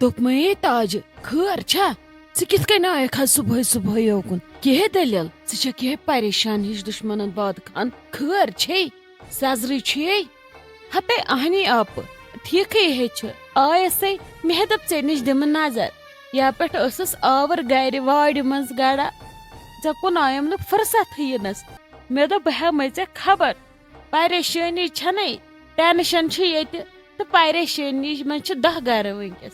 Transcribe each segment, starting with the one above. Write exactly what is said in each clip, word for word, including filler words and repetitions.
دوٚپمَے تاجہِ، خٲر چھا؟ ژٕ کِتھ کٔنۍ آیکھ آز صُبحٲے صُبحٲے یوکُن؟ کیٛاہ دٔلیٖل؟ ژٕ چھَکھ یِہے پریشان ہِش دُشمنن باد خان؟ خٲر چھے؟ سیزرٕے چھُیے؟ ہتے اہنی آپہٕ، ٹھیٖکھٕے ہے چھُ۔ آیسَے، مےٚ دوٚپ ژےٚ نِش دِمہٕ نظر۔ یا پٮ۪ٹھ ٲسٕس آوٕر گرِ واڑِ منٛز گڑا۔ ژےٚ کُن آیم نہٕ فرصتھٕے یِنس۔ مےٚ دوٚپ بہٕ ہٮ۪مَے ژےٚ خبر۔ پریشٲنی چھَنَے، ٹینشن چھُ ییٚتہِ تہٕ پریشٲنی منٛز چھِ دَہ گرٕ وٕنکیٚس۔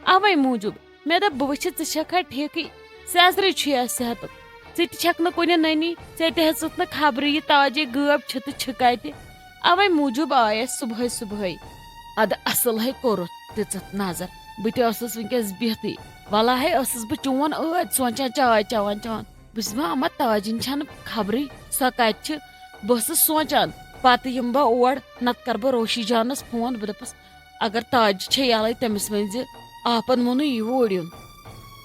اَوَے موٗجوٗب مےٚ دوٚپ بہٕ وٕچھِ ژٕ چھَکھا ٹھیٖکٕے۔ سیزرٕے چھُ یا صحتُک۔ ژٕ تہِ چھَکھ نہٕ کُنہِ نٔنی، ژےٚ تہِ ہیٚژٕتھ نہٕ خبرٕے یہِ تاجے غٲب چھِ تہٕ چھِ کَتہِ۔ اَوَے موٗجوٗب آیَس صُبحٲے صُبحٲے۔ اَدٕ اَصٕل ہے کوٚرُتھ دِژٕتھ نظر۔ بہٕ تہِ ٲسٕس وٕنکیٚس بِہتٕے۔ وَلا ہے ٲسٕس بہٕ چون ٲدۍ سونٛچان، چاے چٮ۪وان چٮ۪وان۔ بہٕ چھَس وَنان، اَما تاجِن چھَنہٕ خبرٕے، سۄ کَتہِ چھِ؟ بہٕ ٲسٕس سونٛچان، پَتہٕ یِمہٕ بہٕ اور، نَتہٕ کَرٕ بہٕ روشی جانَس فون، بہٕ دَپَس، اگر تاج چھے یَلَے، تٔمِس ؤنۍ زِ آپَن ووٚنُے یوٗرۍ یُن۔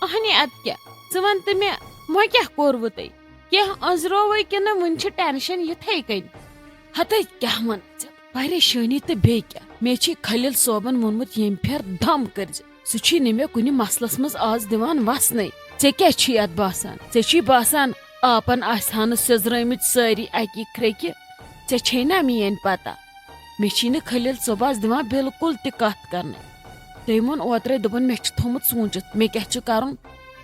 اَہنہِ، اَدٕ کیٛاہ؟ ژٕ وَن تہٕ مےٚ، وۄنۍ کیٛاہ کوٚروٕ تۄہہِ؟ کینٛہہ أنٛزرووَے کِنہٕ وٕنہِ چھِ ٹٮ۪نشَن یِتھَے کٔنۍ؟ ہَتَے کیٛاہ وَنہٕ ژےٚ؟ پریشٲنی تہٕ بیٚیہِ کیٛاہ؟ مےٚ چھُے خلیل صٲبَن ووٚنمُت، ییٚمہِ پھِرِ دَم کٔرۍزِ۔ سُہ چھُے نہٕ مےٚ کُنہِ مسلس منٛز آز دِوان وَسنَے۔ ژےٚ کیٛاہ چھُے اَتھ باسان؟ ژےٚ چھُے باسان آپَن آسہِ ہا نہٕ سیٚزرٲمٕتۍ سٲری اَکی کھرٛیٚکہِ؟ ژےٚ چھے نا میٛٲنۍ پَتہ؟ مےٚ چھی نہٕ خلیل صٲب آز دِوان بِلکُل تہِ کَتھ کَرنَے۔ تٔمۍ ووٚن اوترَے، دوٚپُن، مےٚ چھُ تھوٚمُت سوٗنٛچِتھ، مےٚ کیٛاہ چھُ کَرُن؟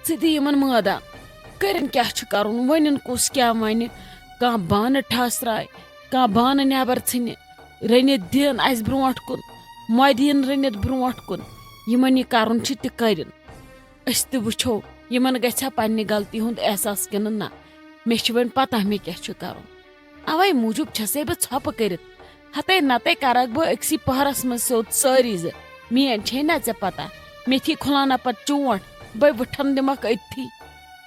ژٕ دِ یِمَن مٲدان۔ کٔرِن کیٛاہ چھُ کَرُن؟ وۄنۍ کُس کیٛاہ وَنہِ؟ کانٛہہ بانہٕ ٹھاسراے، کانٛہہ بانہٕ نٮ۪بر ژھٕنہِ۔ رٔنِتھ دِن اَسہِ برونٛٹھ کُن، مۄدِ یِن رٔنِتھ برونٛٹھ کُن۔ یِمن یہِ کَرُن چھُ، تہِ کٔرِن۔ أسۍ تہِ وٕچھو، یِمن گژھِ ہا پننہِ غلطی ہُنٛد احساس کِنہٕ نہ۔ مےٚ چھِ وۄنۍ پتہ مےٚ کیٛاہ چھُ کَرُن۔ اَوَے موٗجوٗب چھَسے بہٕ ژھۄپہٕ کٔرِتھ۔ ہَتَے نَتَے کَرَکھ بہٕ أکسٕے پہرَس منٛز سیوٚد سٲری زٕ۔ میٛٲنۍ چھے نہ ژےٚ پتہ، مےٚ تھی کھُلانا پتہٕ چونٛٹھ، بَے وٕٹھَن دِمَکھ أتھی۔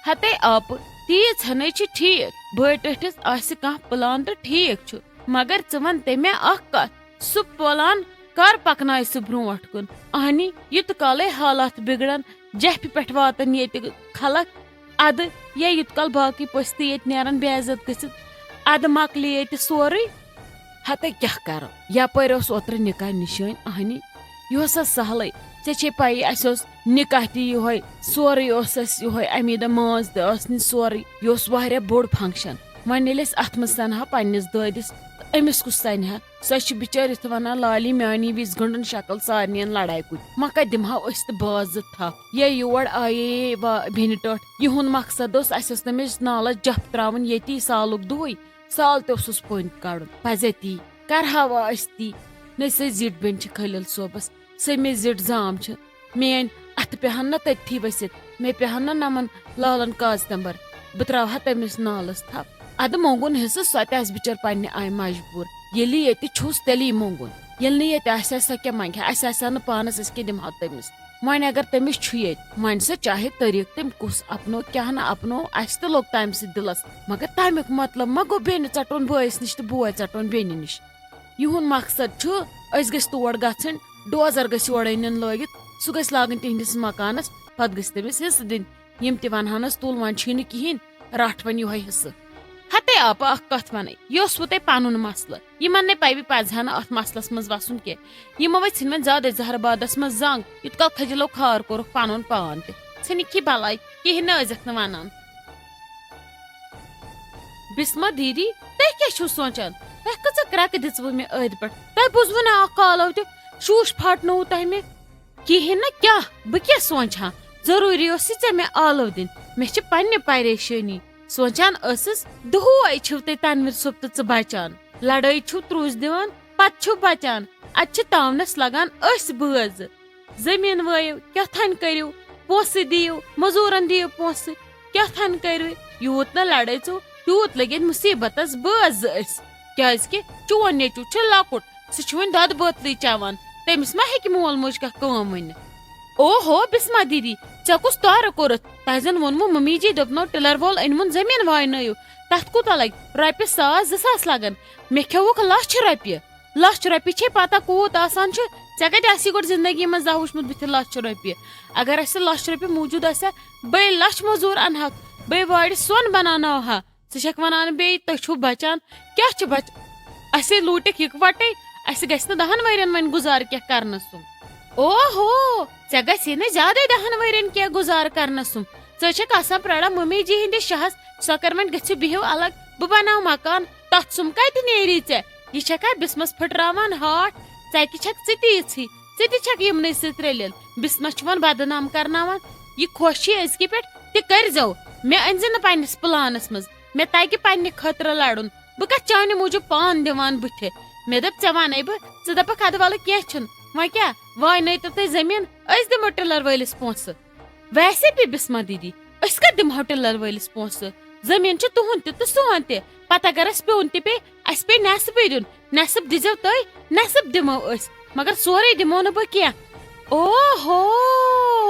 ہَتَے آپہٕ، تیٖژ ہَنَے چھِ ٹھیٖک۔ بٲے ٹٲٹھِس آسہِ کانٛہہ پلان تہٕ ٹھیٖک چھُ۔ مگر ژٕ وَن تٔمۍ اکھ کتھ، سُہ پلان کر پکنایہِ سُہ برونٛٹھ کُن؟ اہنی، یوٗت کالے حالات بگڑن، جپھِ پٮ۪ٹھ واتن ییٚتہِ خلق، ادٕ یا یوٗت کال باقٕے پٔژھۍ تہِ ییٚتہِ نیرن بے عزت گٔژھِتھ، ادٕ مۄکلہِ ییٚتہِ سورُے۔ ہتے کیٛاہ کرو، یپٲرۍ اوس اوترٕ نکاح نشٲنۍ اہنی، یہِ اوس حظ سہلٕے۔ ژےٚ چھے پَیی، اَسہِ اوس نکاح تہِ یِہوٚے، سورُے اوس اَسہِ یِہوٚے، اَمی دۄہ مٲنٛز تہِ ٲس نہٕ سورُے، یہِ اوس واریاہ بوٚڑ function۔ وۄنۍ ییٚلہِ أسۍ اَتھ منٛز سَنہٕ ہا پنٛنِس دٲدِس، تہٕ أمِس کُس سَنہِ ہا؟ سۄ چھِ بِچٲرۍ یِتھ وَنان، لالی میٛانی وِزِ گٔنٛڈٕن شکل سارنِیَن لڑایہِ کُٹھۍ۔ وۄنۍ کَتہِ دِمہٕ ہاو أسۍ تہٕ باز زٕ تھپھ؟ یا یور آیے وا بیٚنہِ ٹٲٹھ۔ یِہُنٛد مقصد اوس، اَسہِ ٲس تٔمِس نالَس جَپھ ترٛاوٕنۍ ییٚتی سالُک دُہٕے، سال تہِ اوسُس پٔنٛدۍ کَڑُن۔ پَزے تی، کَرہاوا أسۍ تی؟ نہ سۄ زِٹھ بیٚنہِ چھِ خٲلِل صٲبَس، سۄ مےٚ زِٹھ زام چھِ۔ میٲنۍ اَتھٕ پیٚہن نہ تٔتھی ؤسِتھ، مےٚ پیٚہن نہ نمن لالن کاز تمبر، بہٕ ترٛاوہا تٔمِس نالس تھپھ۔ ادٕ مونگُن حصہٕ، سۄ تہِ آسہِ بِچٲر پننہِ آیہِ مجبوٗر، ییٚلہِ ییٚتہِ چھُس تیٚلی مونگُن، ییٚلہِ نہٕ ییٚتہِ آسہِ ہا، سۄ کیٛاہ منگہِ ہا؟ اسہِ آسہِ ہا نہٕ پانس، أسۍ کیٛاہ دِمہو تٔمِس؟ وۄنۍ اگر تٔمِس چھُ ییٚتہِ، وۄنۍ سا چاہے طریٖقہٕ تٔمۍ کُس اپنو کیٛاہ نہٕ اپنو، اسہِ تہِ لوٚگ تمہِ سۭتۍ دِلس، مگر تمیُک مطلب ما گوٚو بیٚنہِ ژٹُن بٲیِس نِش تہٕ بوے ژٹُن بیٚنہِ نِش؟ یِہُنٛد مقصد چھُ، أسۍ گٔژھۍ تور گژھٕنۍ، ڈوزر گٔژھۍ یورے نیُن لٲگِتھ، سُہ گژھِ لاگٕنۍ تِہنٛدِس مکانس، پتہٕ گٔژھۍ تٔمِس حصہٕ دِنۍ۔ یِم تہِ ونہنس، تُل وۄنۍ چھُے نہٕ کِہینۍ، رٹھ وۄنۍ یِہوے حصہٕ۔ ہتے آپہٕ، اکھ کتھ ونَے، یہِ اوس وُتے پنُن مسلہٕ، یِمن نے پَیوٕے پزِ ہا نہٕ اتھ مسلس منٛز وسُن کینٛہہ۔ یِمو وے ژھٕنۍ وۄنۍ زیادے زہرٕ بادس منٛز زنگ، یُت کال کھجلو خار کوٚرُکھ پنُن پان تہِ۔ ژھٕنِکھ یہِ بلاے، کِہینۍ نہٕ ٲسۍزٮ۪کھ نہٕ ونان۔ بسمہ دیدی، تُہۍ کیٛاہ چھِو سونٛچان؟ تۄہہِ کۭژاہ کرٛٮ۪کہٕ دِژوٕ مےٚ أتھۍ پٮ۪ٹھ؟ تۄہہِ بوٗزوٕ نہٕ اکھ آلو تہِ؟ شوٗش پھاٹنووُ تۄہہِ مےٚ؟ کِہیٖنۍ نہٕ کیٛاہ؟ بہٕ کیٛاہ سونٛچہٕ ہا؟ ضروٗری اوس یہِ ژےٚ مےٚ آلو دِنۍ۔ مےٚ چھِ پننہِ پریشٲنی۔ سونٛچان ٲسٕس، دۄہے چھِو تُہۍ تنویر صٲب تہٕ ژٕ بچان۔ لڑٲے چھِو ترٛوٗسۍ دِوان، پتہٕ چھِو بچان۔ اتہِ چھِ تاونس لگان أسۍ بٲژ۔ زٔمیٖن وٲیِو، کیٛاہ تھانۍ کٔرِو، پونٛسہٕ دِیِو، مٔزوٗرن دِیِو پونٛسہٕ، کیٛاہ تھانۍ کٔرِو، یوٗت نہٕ لڑٲے ژٕ، تیوٗت لٔگِتھ مُصیٖبتس بٲژ زٕ أسۍ۔ کیٛازِ کہِ چون نیٚچوٗ چھُ لۄکُٹ، سُہ چھُ وُنہِ دۄدٕ بٲتلٕے چٮ۪وان، تٔمِس ما ہیٚکہِ مول موج کانٛہہ کٲم ؤنِتھ؟ اوہو، بسمہ دیدی، ژےٚ کُس تارٕ کوٚرُتھ؟ تۄہہِ زن ووٚنمُو ممی جی، دوٚپنو، ٹِلر وول أنۍوُن زٔمیٖن واینٲیِو، تتھ کوٗتاہ لگہِ؟ رۄپیہِ ساس، زٕ ساس لگن، مےٚ کھیووُکھ لچھ رۄپیہِ۔ لچھ رۄپیہِ چھے پتہ کوٗت آسان چھُ؟ ژےٚ کتہِ آسی گۄڈٕ زندگی منٛز زانٛہہ وٕچھمُت بٕتھِ لچھ رۄپیہِ؟ اگر اسہِ لچھ رۄپیہِ موٗجوٗد آسہِ ہا، بٔے لچھ مٔزوٗر انہٕ ہاکھ، بٔے وارِ سۄن بناوناوہا۔ ژٕ چھکھ ونان بیٚیہِ تُہۍ چھِو بچان، کیٛاہ چھِ بچ-، اسے لوٗٹِکھ یِکوٹے، اسہِ گژھِ نہٕ دہن ؤرین وۄنۍ گُزارٕ کینٛہہ کرنس سُم۔ اوہو، ژےٚ گژھی نہٕ زیادَے دَہَن ؤرین کینٛہہ گُزارٕ کرنس سُم۔ ژٕ چھکھ آسان پرٛاران ممی جی ہٕنٛدِس شاہس، سۄ کر وۄنۍ گٔژھِو بِہِو الگ، بہٕ بناو مکان، تتھ سُم کتہِ نیری ژےٚ؟ یہِ چھکھا بسمس پھٕٹراوان ہاٹھ؟ ژکہِ چھکھ ژٕ تہِ یِژھٕے، ژٕ تہِ چھکھ یِمنٕے سۭتۍ رٔلِتھ۔ بسمس چھُ وۄنۍ بدنام کرناوان۔ یہِ خۄش چھِ أزکہِ پٮ۪ٹھ، تہِ کٔرۍزیو۔ مےٚ أنۍزِ نہٕ پننِس پلانس منٛز۔ مےٚ تگہِ پننہِ خٲطرٕ لڑُن۔ بہٕ کتھ چانہِ موٗجوٗب پان دِوان بٕتھِ؟ مےٚ دوٚپ، ژےٚ ونے بہٕ، ژٕ دپکھ، ادٕ ولہٕ کینٛہہ چھُنہٕ۔ وۄنۍ کیٛاہ؟ واینٲیتو تُہۍ زٔمیٖن، أسۍ دِمو ٹِلر وٲلِس پونٛسہٕ۔ ویسے تہِ بسمہ دیدی، أسۍ کتھ دِمہو ٹِلر وٲلِس پونٛسہٕ؟ زٔمیٖن چھُ تُہُنٛد تہِ تہٕ سون تہِ۔ پتہٕ اگر اَسہِ پیوٚن تہِ پیٚیہِ، اَسہِ پیٚیہِ نٮ۪صفٕے دیُن۔ نٮ۪صٕف دیٖزیو تُہۍ، نٮ۪صٕف دِمو أسۍ، مگر سورُے دِمو نہٕ بہٕ کینٛہہ۔ او ہو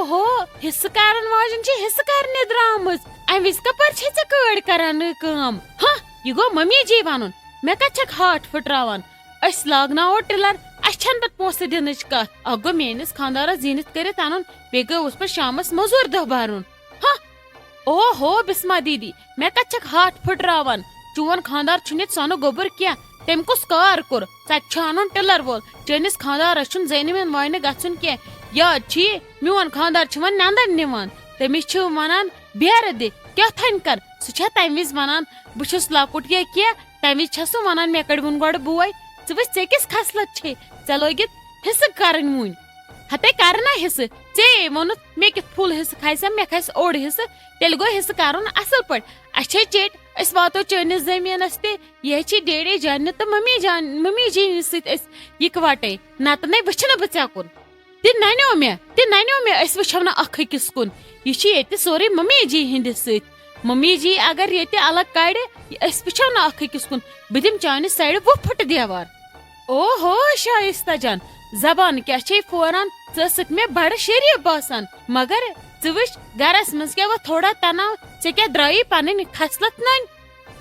ہو، حصہٕ کرن واجٮ۪ن چھِ حصہٕ کرنہِ درٛامٕژ۔ امہِ وِزِ کپٲرۍ چھے ژےٚ کٲڑۍ کران نٔو کٲم؟ ہہ، یہِ گوٚو ممی جی ونُن۔ مےٚ کتہِ چھکھ ہاٹھ پھٕٹراوان؟ أسۍ لاگناوو ٹِلر، اسہِ چھنہٕ پتہٕ پونٛسہٕ دِنٕچ کتھ۔ اکھ گوٚو میٲنِس خانٛدارس زیٖنِتھ کٔرِتھ انُن، بیٚیہِ گوٚوُس پتہٕ شامس مٔزوٗرۍ دۄہ برُن۔ ہہ، او ہو بسمہ دیدی، مےٚ کتہِ چھکھ ہاٹھ پھٕٹراوان؟ چون خانٛدار چھُنہٕ یژھ سۄنہٕ گوٚبُر کینٛہہ۔ تٔمۍ کُس کار کوٚر؟ ژکہِ چھُ انُن ٹِلر وول۔ چٲنِس خانٛدارس چھُنہٕ زینہِ وین واینہِ گژھُن کینٛہہ۔ یاد چھُیہِ، میون خانٛدار چھُ وۄنۍ نٮ۪نٛدن نِوان۔ تٔمِس چھِ ونان، بیرٕ دِ، کیٛاہ تھانۍ کر؟ سُہ چھا تمہِ وِزِ ونان، بہٕ چھُس لۄکُٹ یا کینٛہہ؟ تمہِ وِزِ چھَس سُہ ونان، مےٚ کتہِ ووٚن گۄڈٕ بوے؟ ژٕ وٕچھ، ژےٚ کِژھ خصلت چھے؟ ژےٚ لٲگِتھ حصہٕ کرٕنۍ وُنۍ۔ ہتے کر نا حصہٕ، ژے ووٚنُتھ، مےٚ کیُتھ فُل حصہٕ کھسہِ، مےٚ کھسہِ اوٚڑ حصہٕ، تیٚلہِ گوٚو حصہٕ کرُن اصل پٲٹھۍ۔ اسہِ چھے چیٚٹۍ، أسۍ واتو چٲنِس زٔمیٖنس تہِ۔ یہِ چھِ ڈیڈی جانہِ تہٕ ممی جان، ممی جی سۭتۍ أسۍ یِکوٹے، نتہٕ نے وٕچھِ نہٕ بہٕ ژےٚ کُن۔ تہِ ننیو مےٚ، تہِ ننیو مےٚ، أسۍ وٕچھو نہٕ اکھ أکِس کُن۔ یہِ چھِ ییٚتہِ سورُے ممی جی ہِنٛدِس سۭتۍ۔ ممی جی اگر ییٚتہِ الگ کڑِ، أسۍ وٕچھو نہٕ اکھ أکِس کُن۔ بہٕ دِمہٕ چانہِ سایڈٕ وُہ پھٕٹہٕ دیوار۔ او ہو، شایستہ جان، زبان کیٛاہ چھے پھوران؟ ژٕ ٲسٕکھ مےٚ بڑٕ شریٖف باسان، مگر ژٕ وٕچھ، گرس منٛز کیٛاہ وۄنۍ تھوڑا تناو، ژےٚ کیٛاہ درٛایی پنٕنۍ خصلت نٔنۍ؟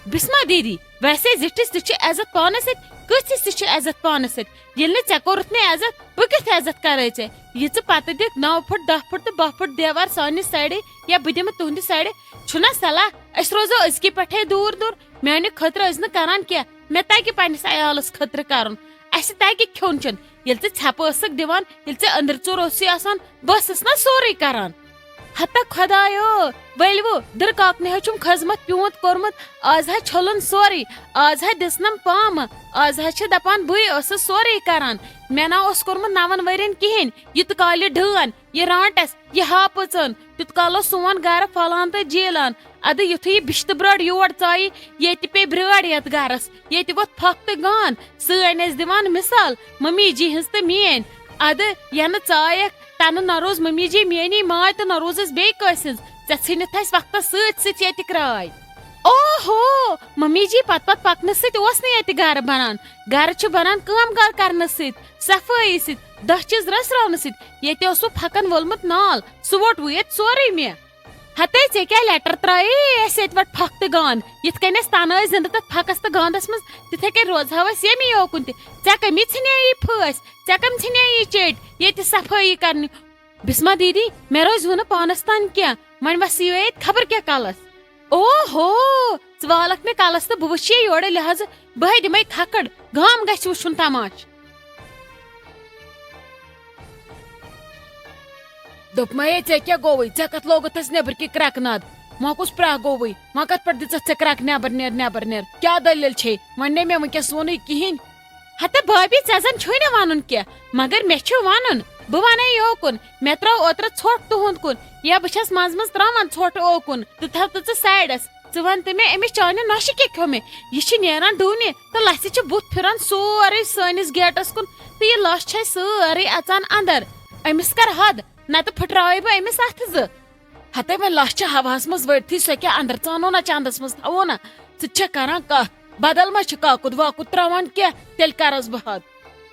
بسمہ دیدی، ویسے زِٹھِس تہِ چھُ عزت پانس سۭتۍ، کٲژِس تہِ چھُ عزت پانس سۭتۍ۔ ییٚلہِ نہٕ ژےٚ کوٚرُتھ مےٚ عزت، بہٕ کِتھ عزت کرے ژےٚ؟ یہِ ژٕ پتہٕ دِکھ نَو پھٕٹ، دَہ پھٕٹ تہٕ باہ پھٕٹ دیوار سانہِ سایڈٕ یا بہٕ دِمہٕ تُہنٛدِ سایڈٕ، چھُنا صلاح؟ أسۍ روزو أزکہِ پٮ۪ٹھے دوٗر دوٗر۔ میانہِ خٲطرٕ ٲسۍ نہٕ کران کینٛہہ، مےٚ تگہِ پننِس عیالس خٲطرٕ کرُن۔ اسہِ تگہِ کھیوٚن چیوٚن۔ ییٚلہِ ژٕ ژھٮ۪پہٕ ٲسٕکھ دِوان، ییٚلہِ ژےٚ أنٛدرٕ ژوٚر اوسُے آسان، بہٕ ٲسٕس نا سورُے کران۔ ہتا خۄدایو، ؤلِو، دٕرکاکنہِ حظ چھُم خدمت پیوٗنت کوٚرمُت، آز حظ چھوٚلُن سورُے، آز حظ دِژنم پامہٕ، آز حظ چھِ دپان بٕے ٲسٕس سورُے کران۔ مےٚ نا اوس کوٚرمُت نَوَن ؤرین کِہینۍ، یہِ تہٕ کالہِ ڈٲن، یہِ رانٹس، یہِ ہاپٕژن، تیُت کال اوس سون گرٕ پھۄلان تہٕ جیلان۔ ادٕ یُتھُے یہِ بِشتہٕ برٲر یور ژایہِ، ییٚتہِ پیٚیہِ برٲر یتھ گرس، ییٚتہِ ووٚتھ پھۄکھ تہٕ گان۔ سٲنۍ ٲسۍ دِوان مثال، ممی جی ہٕنٛز تہٕ میٲنۍ۔ ادٕ ینہٕ ژایکھ، تنہٕ نہ روز ممی جی میٲنی ماے تہٕ نہ روزس بیٚیہِ کٲنٛسہِ ہٕنٛز۔ ژےٚ ژھٕنِتھ اسہِ وقتس سۭتۍ سۭتۍ ییٚتہِ کراے۔ اوہو، ممی جی پتہٕ پتہٕ پکنہٕ سۭتۍ اوس نہٕ ییٚتہِ گرٕ بنان۔ گرٕ چھُ بنان کٲم کار کرنہٕ سۭتۍ، صفٲیی سۭتۍ، دٔچھ رٔژھراونہٕ سۭتۍ۔ ییٚتہِ اوس سُہ پھکن وولمُت نال، سُہ ووٚٹ وُیتھ سورُے مےٚ۔ ہتے، ژےٚ کیٛاہ لیٹر ترٛایے اَسہِ ییٚتہِ وَٹ پھکھ تہٕ گانٛد؟ یِتھ کٔنۍ اَسہِ تَنہٕ ٲسۍ زِندٕ تَتھ پھکَس تہٕ گانٛدَس منٛز، تِتھَے کٔنۍ روزہاو أسۍ ییٚمی یوکُن تہِ۔ ژےٚ کٔمی ژھٕنے یہِ پھٲسۍ؟ ژےٚ کٔمۍ ژھٕنے یہِ چیٚٹۍ ییٚتہِ صفٲیی کرنہِ؟ بسمہ دیدی، مےٚ روزِ ہُہ نہٕ پانَس تام کینٛہہ، وۄنۍ وَسیو ییٚتہِ خبر کیٛاہ کَلَس۔ او ہو، ژٕ والَکھ مےٚ کَلَس تہٕ بہٕ وٕچھِ یہِ یورٕ لِحاظہٕ، بہٕ دِمَے کھکھٕڑ، گام گژھِ وٕچھُن تماش۔ دوٚپمَے، ژےٚ کیٛاہ گوٚوُے؟ ژےٚ کَتھ لوگُتھ اَسہِ نیٚبٕرۍ کِنۍ کرٛٮ۪کہٕ ناد؟ وۄنۍ کُس پرٛاہ گوٚوُے؟ وۄنۍ کَتھ پٮ۪ٹھ دِژٕتھ ژےٚ کرٛٮ۪کہٕ نٮ۪بر نیر، نٮ۪بر نیر؟ کیٛاہ دٔلیٖل چھے؟ وۄنۍ نے مےٚ وٕنکیٚس ووٚنُے کِہیٖنۍ۔ ہتہٕ بھابی، ژےٚ زَن چھُے نہٕ وَنُن کینٛہہ، مگر مےٚ چھُ وَنُن۔ بہٕ وَنے یوکُن، مےٚ ترٛٲو اوترٕ ژھۄٹھ تُہُنٛد کُن، یا بہٕ چھَس منٛزٕ منٛزٕ ترٛاوان ژھۄٹھ اوکُن، تہٕ تھاو تہٕ ژٕ سایڈَس۔ ژٕ وَن تہٕ مےٚ، أمِس چانہِ نۄشہِ کیٛاہ کھیوٚو مےٚ؟ یہِ چھِ نیران ڈوٗنہِ تہٕ لَژھِ چھِ بُتھ پھِران سورُے سٲنِس گیٹَس کُن تہٕ یہِ لَژھ چھےٚ سٲرٕے اَژان اَندَر۔ أمِس کَر حد، نَتہٕ پھٕٹراوَے بہٕ أمِس اَتھٕ زٕ۔ ہَتَے وۄنۍ لَژھ چھِ ہَوہَس منٛز ؤڑتھٕے، سۄ کیٛاہ اَندَر ژانو نہ چَندَس منٛز تھاوو نہ؟ ژٕ تہِ چھَکھ کَران کَتھ، بدل ما چھِ کاکُد واکُد ترٛاوان کینٛہہ، تیٚلہِ کَرَس بہٕ حد۔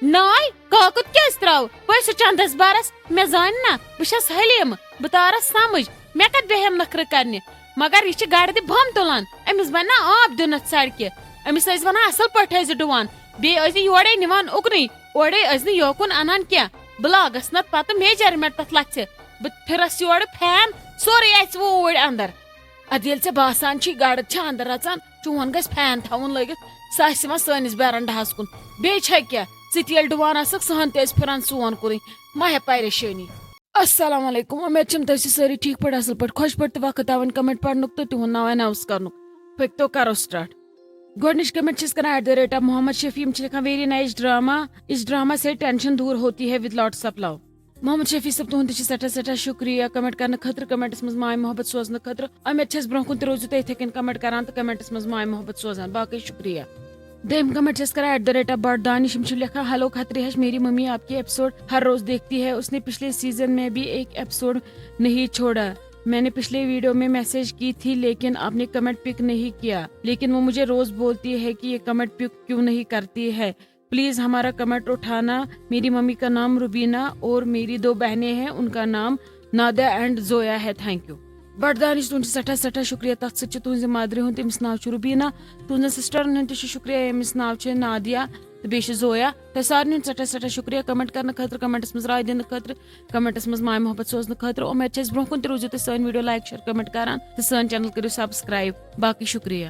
ناے، کاکُد کیٛازِ ترٛاو؟ پٔے سُہ چَندَس بَرَس، مےٚ زانہِ نہ، بہٕ چھَس حلیٖمہٕ، بہٕ تارَس سَمٕجھ۔ مےٚ کتہِ بیہم نخرٕ کرنہِ؟ مگر یہِ چھِ گڑِ تہِ بم تُلان۔ أمِس بنہِ نا آب دیُن اتھ سڑکہِ؟ أمِس ٲسۍ ونان اصل پٲٹھۍ ٲسۍ زِ ڈُوان، بیٚیہِ ٲسۍ زِ یورے نِوان اُکنُے، اورے ٲسۍ نہٕ یوکُن انان کینٛہہ۔ بہٕ لاگس نتہٕ پتہٕ میجرمنٹ تتھ لژھِ۔ بہٕ پھرس یورٕ پھین، سورُے اژِ وۄنۍ اوٗرۍ اندر۔ ادٕ ییٚلہِ ژےٚ باسان چھُے گڑد چھِ اندر اژان، چون گژھِ فین تھاوُن لٲگِتھ، سُہ آسہِ یِوان سٲنِس ویرنڈاہس کُن۔ بیٚیہِ چھا کینٛہہ؟ ژٕ تہِ ییٚلہِ ڈُوان آسکھ، سُہ ہن تہِ ٲسۍ پھِران سون کُنُے۔ مہ ہےٚ پریشٲنی۔ السلام علیکم، امید چھم تُہۍ ٲسِو سٲری ٹھیٖک پٲٹھۍ، اصل پٲٹھۍ، خۄش پٲٹھۍ تہٕ وقت تھاوان کمنٹ پرنُک تہٕ تِہُنٛد ناو اناؤنس کرنُک۔ پٔکۍ تو کرو سٹارٹ۔ گۄڈٕنِچ کمنٹ چھس کران at the rate of Mohammad Shafi, یِم چھِ لیکھان، ویری نایس ڈراما، اس ڈراما سے ٹینشن دور ہوتی ہے، with lots of love۔ Mohammad Shafi صٲب، تُہُنٛد تہِ چھِ سٮ۪ٹھاہ سٮ۪ٹھاہ شُکریہ کمنٹ کرنہٕ خٲطرٕ، کمنٹس منٛز ماے محبت سوزنہٕ خٲطرٕ۔ امید چھس برونٛہہ کُن تہِ روٗزِو تُہۍ یِتھے کٔنۍ کمنٹ کران تہٕ کمنٹس منٛز ماے محبت سوزان۔ باقٕے شُکریہ۔ دوٚیِم کمنٹ چھس کران at the rate of Butt Danish, یِم چھِ لیکھان، ہیلو کھتری ہش، میری ممی آپ کے ایپیسوڈ ہر روز دیکھتی ہے، اس نے پچھلے سیزن میں بھی ایک ایپیسوڈ نہیں چھوڑا۔ میں نے پچھلے ویڈیو میں میسج کی تھی لیکن آپ نے کمنٹ پک نہیں کیا، لیکن وہ مجھے روز بولتی ہے کہ یہ کمنٹ پک کیوں نہیں کرتی ہے۔ پلیز ہمارا کمنٹ اٹھانا۔ میری ممی کا نام روبینا اور میری دو بہنیں ہیں، ان کا نام نادیا اینڈ زویا ہے۔ Thank you. بٹ دانش، تُہُنٛد چھُ سٮ۪ٹھاہ سٮ۪ٹھاہ شُکریہ۔ تَتھ سۭتۍ چھِ تُہٕنٛزِ مدرِ ہُنٛد، تٔمِس ناو چھُ روبینا۔ تُہٕنٛزن سسٹرن ہُنٛد تہِ چھُ شُکریہ، ییٚمِس ناو چھُ نادیا، تہٕ بیٚیہِ چھُ زویا۔ تۄہہِ سارنٕے ہُنٛد سٮ۪ٹھاہ سٮ۪ٹھاہ شُکریہ کمنٹ کرنہٕ خٲطرٕ، کمنٹس منٛز راے دِنہٕ خٲطرٕ، کمنٹس منٛز ماے محبت سوزنہٕ خٲطرٕ۔ اُمید چھِ اَسہِ برونٛہہ کُن تہِ روٗزِو تُہۍ سٲنۍ ویڈیو لایک، شیئر، کمنٹ کران تہٕ سٲنۍ چینل کٔرِو سبسکرایب۔ باقٕے شُکریہ۔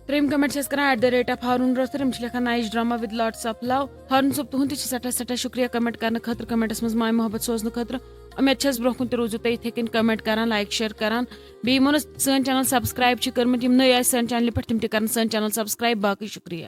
ترٛیٚیِم کمنٹ چھِ اَسہِ کران at the rate of Haroon Rather, یِم چھِ لیکھان، nice drama with lots of love۔ Haroon صٲب، تُہُنٛد تہِ چھُ سٮ۪ٹھاہ سٮ۪ٹھاہ شُکریہ کمنٹ کرنہٕ خٲطرٕ، کمنٹس منٛز ماے محبت سوزنہٕ خٲطرٕ۔ اُمید چھَس برونٛہہ کُن تہِ روٗزِو تُہۍ یِتھَے کٔنۍ کمنٹ کران، لایک، شیئر کران۔ بیٚیہِ یِمو نہٕ سٲنۍ چینل سبسکرایب چھِ کٔرمٕتۍ، یِم نٔے آسہِ سانہِ چینلہِ پٮ۪ٹھ، تِم تہِ کرن سٲنۍ چینل سبسکرایب۔ باقٕے شُکریہ۔